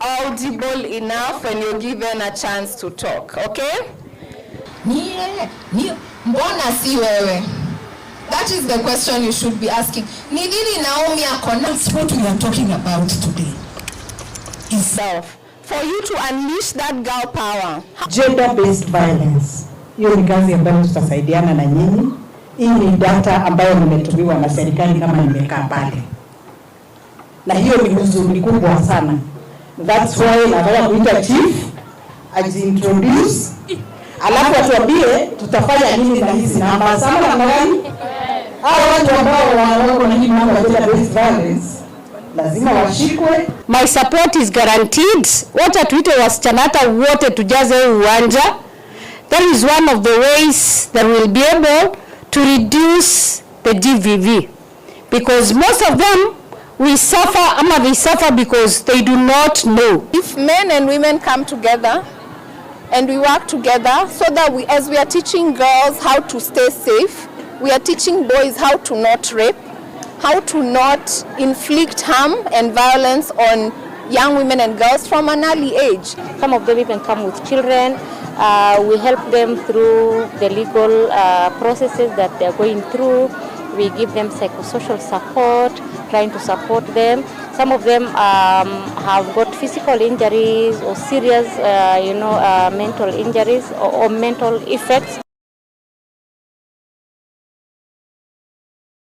Audible enough when you're given a chance to talk, okay? Ni mbona si wewe? That is the question you should be asking. Ni nini Naomi ako na? That's what we are talking about today. Is Self. For you to unleash that girl power. Gender based violence. Hiyo ni kazi ambayo tutasaidiana na nyinyi. Hii ni data ambayo nimetumiwa na serikali kama nimekaa pale, na hiyo ni huzuni kubwa sana. That's why nataka kuita chief ajiintroduce, alafu atuambie tutafanya nini na hizi namba. Sama namna gani? Hao watu ambao wako na hii mambo ya gender based violence lazima washikwe. My support is guaranteed. Wacha tuite wasichana hata wote tujaze huu uwanja. That is one of the ways that we'll be able to reduce the GBV, because most of them, we suffer ama they suffer because they do not know. If men and women come together and we work together so that we, as we are teaching girls how to stay safe, we are teaching boys how to not rape, how to not inflict harm and violence on young women and girls from an early age. Some of them even come with children. We help them through the legal processes that they're going through. We give them psychosocial support, trying to support them. Some of them have got physical injuries or serious mental injuries or mental effects.